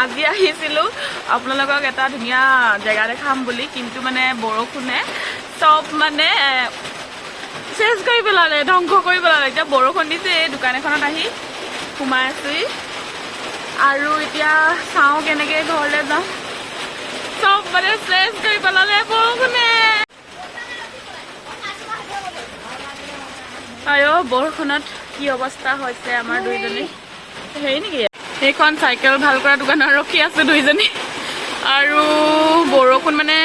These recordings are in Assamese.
আজি আহিছিলোঁ আপোনালোকক এটা ধুনীয়া জেগা দেখাম বুলি, কিন্তু মানে বৰষুণে চব মানে চেচ কৰি পেলালে, ধ্বংস কৰি পেলালে। এতিয়া বৰষুণ দিছে, এই দোকান এখনত আহি সোমাই আছোহি আৰু এতিয়া চাওঁ কেনেকে ঘৰলৈ যাওঁ। চব মানে চেচ কৰি পেলালে বৰষুণে। আইঅ, বৰষুণত কি অৱস্থা হৈছে আমাৰ দুইজনী। হেৰি নেকি, সেইখন চাইকেল ভাল কৰা দোকানত ৰখি আছো দুইজনী। আৰু বৰষুণ মানে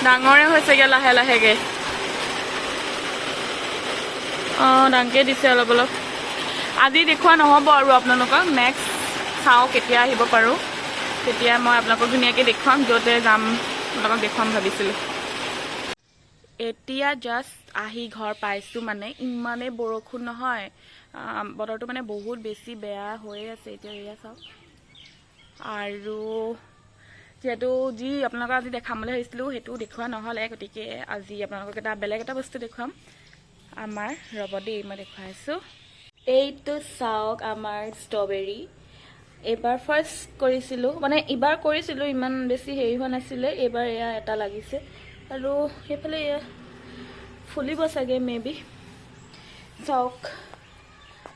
ডাঙৰে হৈছেগে লাহে লাহেকে। অঁ, ডাঙৰকে দিছে অলপ অলপ। আজি দেখুওৱা নহ'ব আৰু আপোনালোকক। নেক্সট চাওঁ কেতিয়া আহিব পাৰোঁ, তেতিয়া মই আপোনালোকক ধুনীয়াকৈ দেখুৱাম। য'তে যাম, আপোনালোকক দেখুৱাম ভাবিছিলোঁ। এতিয়া জাষ্ট আহি ঘৰ পাইছোঁ। মানে ইমানেই বৰষুণ নহয়, বতৰটো মানে বহুত বেছি বেয়া হৈয়ে আছে এতিয়া। এয়া চাওক। আৰু যিহেতু যি আপোনালোকক আজি দেখাম বুলি ভাবিছিলোঁ, সেইটো দেখুওৱা নহ'লে, গতিকে আজি আপোনালোকক এটা বেলেগ এটা বস্তু দেখুৱাম আমাৰ। ৰ'ব দেই, মই দেখুৱাই আছোঁ। এইটো চাওক, আমাৰ ষ্ট্ৰবেৰী। এইবাৰ ফাৰ্ষ্ট কৰিছিলোঁ, মানে ইবাৰ কৰিছিলোঁ, ইমান বেছি হেৰি হোৱা নাছিলে। এইবাৰ এয়া এটা লাগিছে আৰু সেইফালে এয়া ফুলিব চাগে, মে বি। চাওক,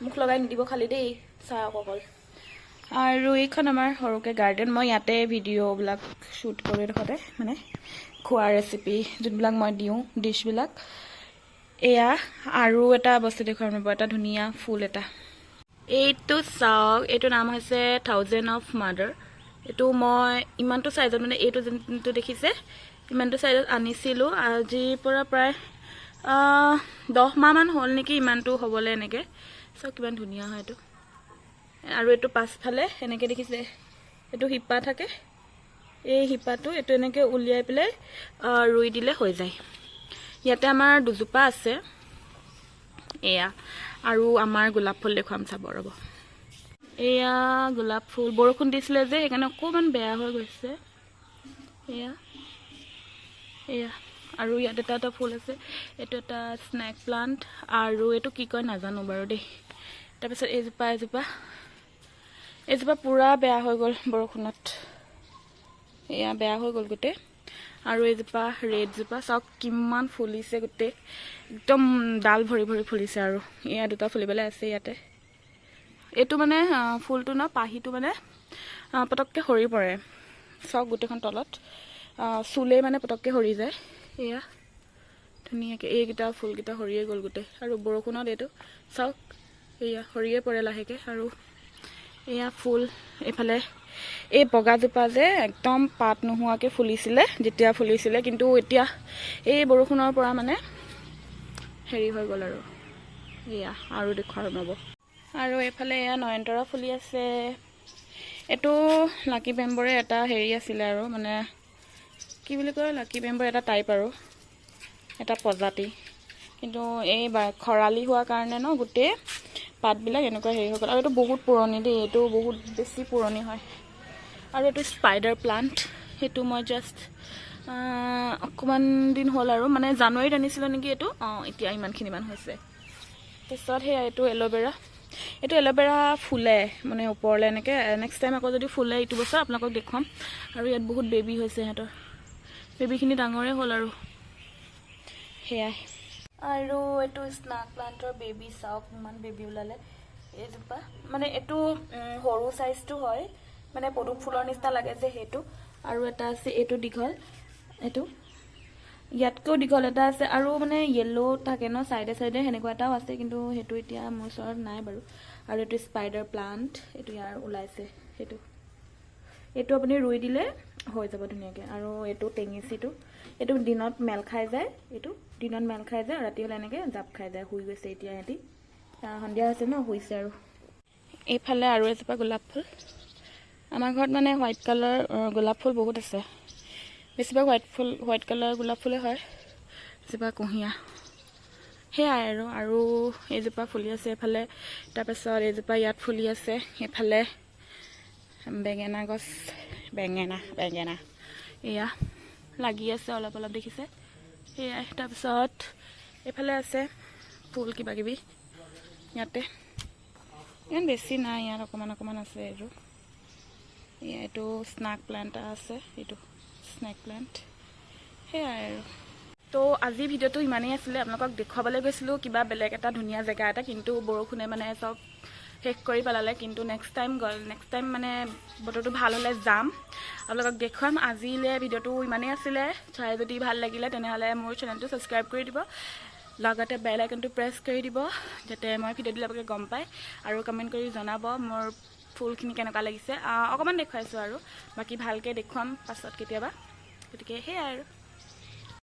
মুখ লগাই নিদিব খালি দেই, চাওক অকল। আৰু এইখন আমাৰ সৰুকৈ গাৰ্ডেন। মই ইয়াতে ভিডিঅ'বিলাক শ্বুট কৰোঁ এইডোখৰতে, মানে খোৱা ৰেচিপি যোনবিলাক মই দিওঁ, ডিছবিলাক। এয়া আৰু এটা বস্তু দেখুৱাম ৰ'ব, এটা ধুনীয়া ফুল এটা। এইটো চাওক, এইটো নাম হৈছে থাউজেণ্ড অফ মাদাৰ। এইটো মই ইমানটো চাইজত, মানে এইটো যোনটো দেখিছে, ইমানটো চাইজত আনিছিলোঁ। আজিৰ পৰা প্ৰায় 10 মাহমান হ'ল নেকি ইমানটো হ'বলৈ। এনেকৈ চাওক, কিমান ধুনীয়া হয় এইটো। আৰু এইটো পাছফালে এনেকৈ দেখিছে, এইটো শিপা থাকে। এই শিপাটো এইটো এনেকৈ উলিয়াই পেলাই ৰুই দিলে হৈ যায়। ইয়াতে আমাৰ দুজোপা আছে। এয়া আৰু আমাৰ গোলাপ ফুল দেখুৱাম, চাব ৰ'ব। এয়া গোলাপ ফুল। বৰষুণ দিছিলে যে, সেইকাৰণে অকণমান বেয়া হৈ গৈছে। এয়া, এয়া আৰু ইয়াত এটা এটা ফুল আছে। এইটো এটা স্নেক প্লাণ্ট আৰু এইটো কি কয় নাজানো বাৰু দেই। তাৰপিছত এইজোপা এজোপা এইজোপা পূৰা বেয়া হৈ গ'ল বৰষুণত। এয়া বেয়া হৈ গ'ল গোটেই। আৰু এইজোপা ৰেডজোপা চাওক, কিমান ফুলিছে গোটেই, একদম ডাল ভৰি ভৰি ফুলিছে। আৰু এয়া দুটা ফুলিবলৈ আছে ইয়াতে। এইটো মানে ফুলটো ন, পাহিটো মানে পটককৈ সৰি পৰে। চাওক, গোটেইখন তলত চুলেই মানে পটককৈ সৰি যায়। এয়া ধুনীয়াকৈ এইকেইটা ফুলকেইটা সৰিয়ে গ'ল গোটেই। আৰু বৰষুণত এইটো চাওক, এয়া সৰিয়ে পৰে লাহেকৈ। আৰু এয়া ফুল। এইফালে এই বগাজোপা যে একদম পাত নোহোৱাকৈ ফুলিছিলে যেতিয়া ফুলিছিলে, কিন্তু এতিয়া এই বৰষুণৰ পৰা মানে হেৰি হৈ গ'ল। আৰু এয়া আৰু দেখুওৱা ৰ'ব। আৰু এইফালে এয়া নয়নতৰা ফুলি আছে। এইটো লাকি বেম্বৰে এটা হেৰি আছিলে আৰু, মানে কি বুলি কয়, লাকি বেম্বৰ এটা টাইপ আৰু এটা প্ৰজাতি। কিন্তু এই খৰালি হোৱাৰ কাৰণে ন, গোটেই পাতবিলাক এনেকুৱা হেৰি হৈ গ'ল। আৰু এইটো বহুত পুৰণি দেই, এইটো বহুত বেছি পুৰণি হয়। আৰু এইটো স্পাইডাৰ প্লাণ্ট। সেইটো মই জাষ্ট অকণমান দিন হ'ল আৰু, মানে জানুৱাৰীত আনিছিলোঁ নেকি এইটো। অঁ, এতিয়া ইমানখিনিমান হৈছে। তাৰপিছত সেয়া এইটো এল'ভেৰা। এইটো এল'ভেৰা ফুলে মানে ওপৰলৈ এনেকৈ। নেক্সট টাইম আকৌ যদি ফুলে এইটো বছৰ, আপোনালোকক দেখুৱাম। আৰু ইয়াত বহুত বেবী হৈছে, সিহঁতৰ বেবীখিনি ডাঙৰেই হ'ল আৰু সেয়াই। আৰু এইটো স্নেক প্লাণ্টৰ বেবী চাওক, ইমান বেবী ওলালে এইজোপা। মানে এইটো সৰু চাইজটো হয়, মানে পদুম ফুলৰ নিচিনা লাগে যে সেইটো। আৰু এটা আছে এইটো দীঘল, এইটো ইয়াতকৈও দীঘল এটা আছে। আৰু মানে য়েল্ল' থাকে ন চাইডে চাইডে, সেনেকুৱা এটাও আছে, কিন্তু সেইটো এতিয়া মোৰ ওচৰত নাই বাৰু। আৰু এইটো স্পাইডাৰ প্লাণ্ট, এইটো ইয়াৰ ওলাইছে সেইটো। এইটো আপুনি ৰুই দিলে হৈ যাব ধুনীয়াকৈ। আৰু এইটো টেঙেচিটো, এইটো দিনত মেল খাই যায়। এইটো দিনত মেল খাই যায়, ৰাতি হ'লে এনেকৈ জাপ খাই যায়। শুই গৈছে এতিয়া সিহঁতি। সন্ধিয়া হৈছে ন, শুইছে। আৰু এইফালে আৰু এজোপা গোলাপ ফুল। আমাৰ ঘৰত মানে হোৱাইট কালাৰ গোলাপ ফুল বহুত আছে। বেছিভাগ হোৱাইট ফুল, হোৱাইট কালাৰ গোলাপ ফুলেই হয়। এজোপা কুঁহিয়া, সেয়াই আৰু। আৰু এইজোপা ফুলি আছে এইফালে। তাৰপিছত এইজোপা ইয়াত ফুলি আছে। এইফালে বেঙেনা গছ, বেঙেনা বেঙেনা এয়া লাগি আছে অলপ অলপ, দেখিছে? সেয়াই। তাৰপিছত এইফালে আছে ফুল কিবা কিবি। ইয়াতে ইমান বেছি নাই, ইয়াত অকণমান অকণমান আছে। এইটো এয়া এইটো স্নেক প্লেণ্ট এটা আছে, এইটো স্নেক প্লেণ্ট। সেয়াই আৰু। তো আজি ভিডিঅ'টো ইমানেই আছিলে। আপোনালোকক দেখুৱাবলৈ গৈছিলোঁ কিবা বেলেগ এটা ধুনীয়া জেগা এটা, কিন্তু বৰষুণে মানে চব শেষ কৰি পেলালে। কিন্তু নেক্সট টাইম গ'ল, নেক্সট টাইম মানে বতৰটো ভাল হ'লে যাম, আপোনালোকক দেখুৱাম। আজিলৈ ভিডিঅ'টো ইমানেই আছিলে। চাই যদি ভাল লাগিলে, তেনেহ'লে মোৰ চেনেলটো ছাবস্ক্ৰাইব কৰি দিব, লগতে বেল আইকনটো প্ৰেছ কৰি দিব, যাতে মই ভিডিঅ' দিলে আপোনালোকে গম পায়। আৰু কমেণ্ট কৰি জনাব মোৰ ফুলখিনি কেনেকুৱা লাগিছে। অকণমান দেখুৱাইছোঁ আৰু বাকী ভালকৈ দেখুৱাম পাছত কেতিয়াবা। গতিকে সেয়াই আৰু।